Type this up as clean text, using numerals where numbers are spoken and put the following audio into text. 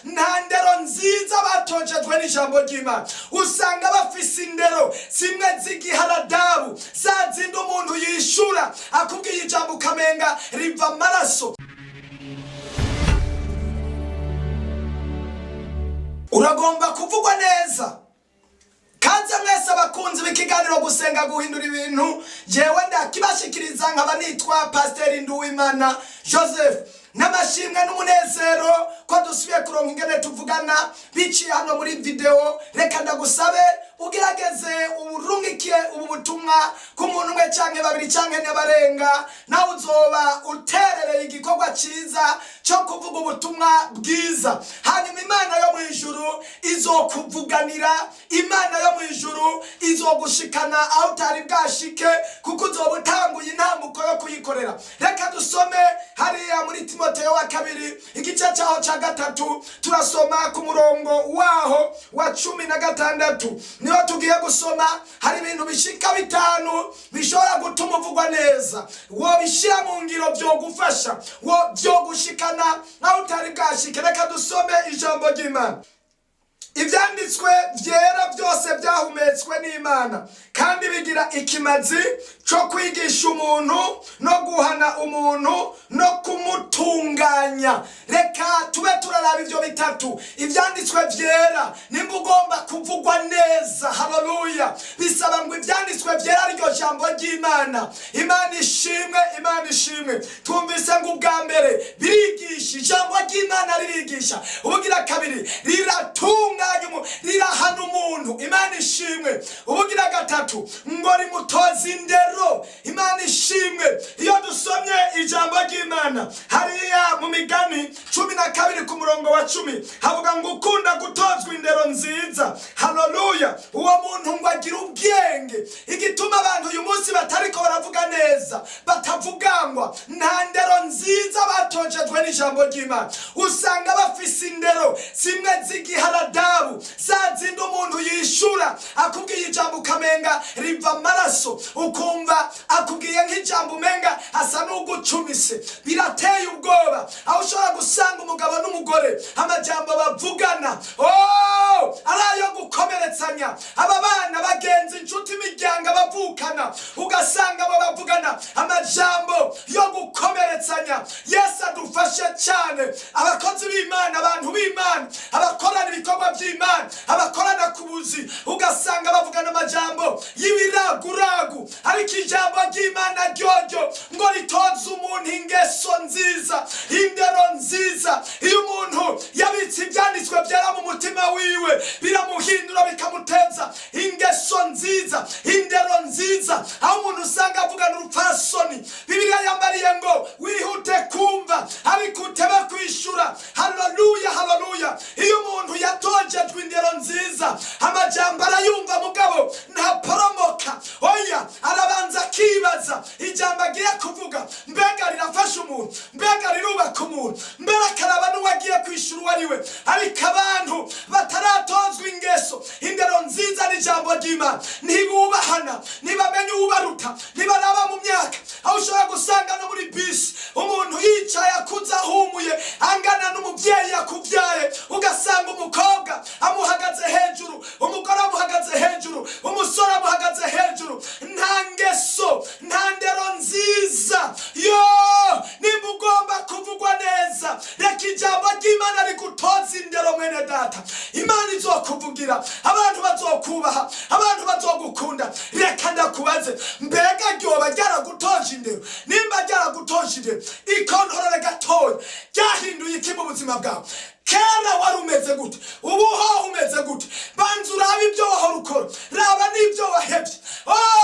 Nta ndero nziza batojejwe n'ijambo ry'Imana. Usanga bafise indero zimwe z'igiharadabu, za zindi umuntu yishura akubwiye ijambo ukamenga riva amaraso. Uragomba kuvugwa neza. Kaze mwese abakunzi b'ikiganiro Gusenga Guhindura Ibintu. Jewe ndakibashikiriza nkaba nitwa Pasiteri Nduwimana Joseph. N'amashimwe n'umunezero ko dusubiye kuronka ingene tuvugana biciye hano muri video. Reka ndagusabe ugerageze urungikiye ubu butumwa ku muntu umwe canke babiri canke n'abarenga, nawe uzoba uterereye igikorwa ciza cyo kuvuga ubutumwa bwiza. Hanyuma Imana yo mu ijuru izokuvuganira, Imana yo mu ijuru izogushikana aho utari bwashike, kuko uzoba utanguye intambuko yo kuyikorera. Reka dusome hariya muri Timoteyo wa kabiri, igice cyaho cya gatatu, turasoma ku murongo waho wa 16, niho tugiye gusoma. Hari ibintu bishika bitanu bishobora gutuma uvugwa neza. Wobishyira mu ngiro, byogufasha, wo byogushikana aho utari bwashike. Reka dusome ijambo ry'Imana. Ibyanditswe byera byose byahumetswe n'Imana kandi bigira ikimazi cyo kwigisha umuntu no guhana umuntu no kumutunganya. Reka tube turaraba ibyo bitatu. Ibyanditswe byera, nimba ugomba kuvugwa neza, haleluya, bisaba ngo ibyanditswe byera, ariryo jambo ry'Imana. Imana ishimwe, Imana ishimwe. Twumvise ngo ubwa mbere birigisha, ijambo ry'Imana ririgisha. Ubugira kabiri riratunganya umuntu, rirahana umuntu. Imana ishimwe. Ubugira gatatu ngo rimutoza indero. Imana ishimwe. Iyo dusomye ijambo ry'Imana hariya mu Migani 12 ku murongo wa 10, havuga ngo ukunda gutozwa indero nziza, haleluya, uwo muntu ngo agira ubwenge. Igituma abantu uyu munsi batariko baravuga neza, batavugangwa, nta ndero nziza batojejwe n'ijambo ry'Imana. Usanga bafise indero zimwe z'igiharadabu, za zindi umuntu yishura akubwiye ijambo ukamenga riva amaraso, ukumva akubwiye nk'ijambo umenga asa n'ugucumise. Birateye ubwoba aho ushobora gusanga umugabo n'umugore amajambo bavugana, oh, ari ayo gukomeretsanya. Aba bana, bagenzi, inshuti, imiryango, abavukana, ugasanga abo bavugana amajambo yo gukomeretsanya. Yesu adufashe cyane. Abakozi b'Imana, abantu b'Imana, abakorana ibikorwa by'Imana, abakorana ku buzi, ugasanga bavugana amajambo y'ibiraguragu. Ariko ijambo ry'Imana ryoryo ngo ritoza umuntu ingeso nziza, indero nziza. Iyo umuntu yabitse ibyanditswe byera mu mutima wiwe, biramuhindura, bikamuteza ingeso nziza, indero nziza, aho umuntu usanga avugana urupfasoni. Bibiliya yambariye ngo wihute kumva ariko utebe kwishura. Haleluya, haleluya. Iyo umuntu yatojejwe indero nziza, amajambo arayumva mugabo ntaporomoka. Oya, arabanza akibaza ijambo agiye kuvuga: mbega rirafasha umuntu? Mbega rirubaka umuntu? Mbere akaraba n'uwo agiye kwishura uwo ari we. Ariko abantu bataratozwa ingeso, indero nziza n'ijambo ry'Imana, ntibubahana, ntibamenya uwubaruta, ntibaraba mu myaka, aho ushobora gusanga no muri bisi umuntu yicaye akuze, ahumuye, angana n'umubyeyi yakubyaye, ugasanga umukobwa amuhagaze hejuru, umugore amuhagaze hejuru, umusore amuhagaze hejuru. Nta ngeso, nta ndero nziza. Yo, nimba ugomba kuvugwa neza, reka ijambo ry'Imana rigutoza indero. Mwene data, Imana izokuvugira, abantu bazokubaha, abantu bazogukunda. Reka ndakubaze: mbega ryoba ryaragutoje indero? Nimba ryaragutoje indero, ikontorore gatoya, ryahinduye iki mu buzima bwawe? Kera wari umeze gute? Ubu ho umeze gute? Banza urabe ibyo wahora ukora, raba n'ibyo wahebye. Oh,